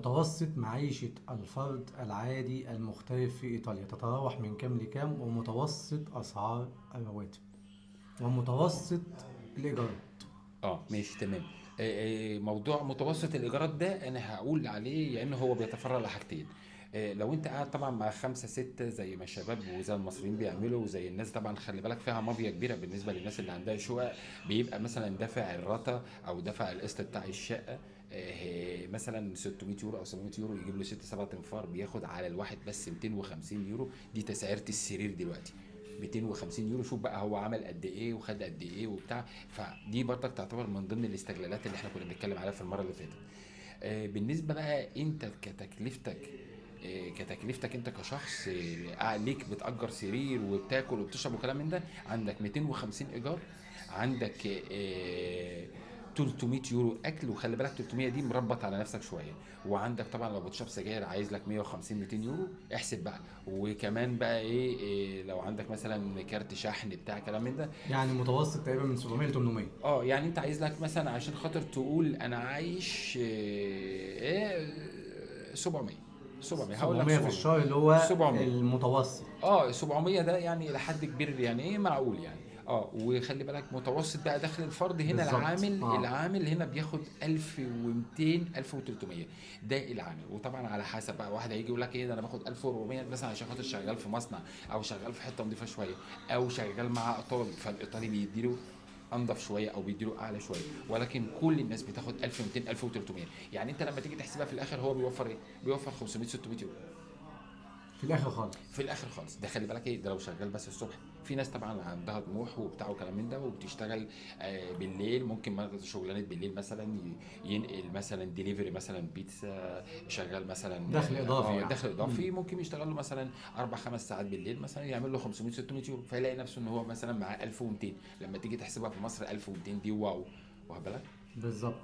متوسط معيشة الفرد العادي المغترب في إيطاليا تتراوح من كام لكام، ومتوسط أسعار الرواتب ومتوسط الإيجارات. اه ماشي تمام. موضوع متوسط الايجارات ده انا هقول عليه، لان هو بيتفرع لحاجتين. لو انت قاعد طبعا مع خمسة ستة زي ما الشباب وزي المصريين بيعملوا وزي الناس، طبعا خلي بالك فيها مافيا كبيرة بالنسبة للناس اللي عندها شقق. بيبقى مثلا دافع الرتا او دافع القسط بتاع الشقة مثلا 600 يورو او 700 يورو، يجيب له ست سبعة انفار، بياخد على الواحد بس 250 يورو. دي تسعيرة السرير دلوقتي 250 يورو. شوف بقى هو عمل قد ايه وخد قد ايه وبتاع. فدي برضك تعتبر من ضمن الاستغلالات اللي احنا كنا بنتكلم عليها في المرة اللي فاتت. بالنسبة بقى انت كتكلفتك، كتكلفتك انت كشخص، ليك بتأجر سرير وبتاكل وبتشرب وكلام من ده، عندك 250 ايجار، عندك 300 يورو اكل، وخلي بالك 300 دي مربط على نفسك شويه. وعندك طبعا لو بتشرب سجاير عايز لك 150 200 يورو، احسب بقى. وكمان بقى ايه، لو عندك مثلا كارت شحن بتاع كلام من ده. يعني متوسط تقريبا من 700 ل 800. اه يعني انت عايز لك مثلا عشان خاطر تقول انا عايش ايه، 700. 700 هقول لك 700 في 700. الشهر اللي هو 700. المتوسط. اه 700 ده يعني الى حد كبير، يعني ايه معقول يعني. اه وخلي بالك متوسط بقى دخل الفرد هنا، بالظبط العامل اه. العامل هنا بياخد 1200 1300، ده العامل. وطبعا على حسب بقى، واحد هيجي يقول لك ايه ده انا باخد 1400 مثلا عشان خاطر شغال في مصنع، او شغال في حتة نظيفة شويه، او شغال مع ايطالي، فالايطالي بيديله انضف شوية او بيديله اعلى شويه. ولكن كل الناس بتاخد 1200 1300. يعني انت لما تيجي تحسبها في الاخر هو بيوفر ايه؟ بيوفر 500 600 يورو في الاخر خالص. في الاخر خالص. ده خلي بالك ايه، ده لو شغال بس الصبح. في ناس طبعا عندها طموح وبتاع وكلام من ده وبتشتغل بالليل، ممكن مثلا شغلانة بالليل مثلا ينقل مثلا ديليفري مثلا بيتزا، شغال مثلا دخل اضافي يعني. دخل اضافي. ممكن يشتغل له مثلا اربع خمس ساعات بالليل مثلا، يعمل له 500 600 يورو، فيلاقي نفسه ان هو مثلا مع 1200. لما تيجي تحسبها في مصر 1200 دي wow، واخد بالك. بالظبط.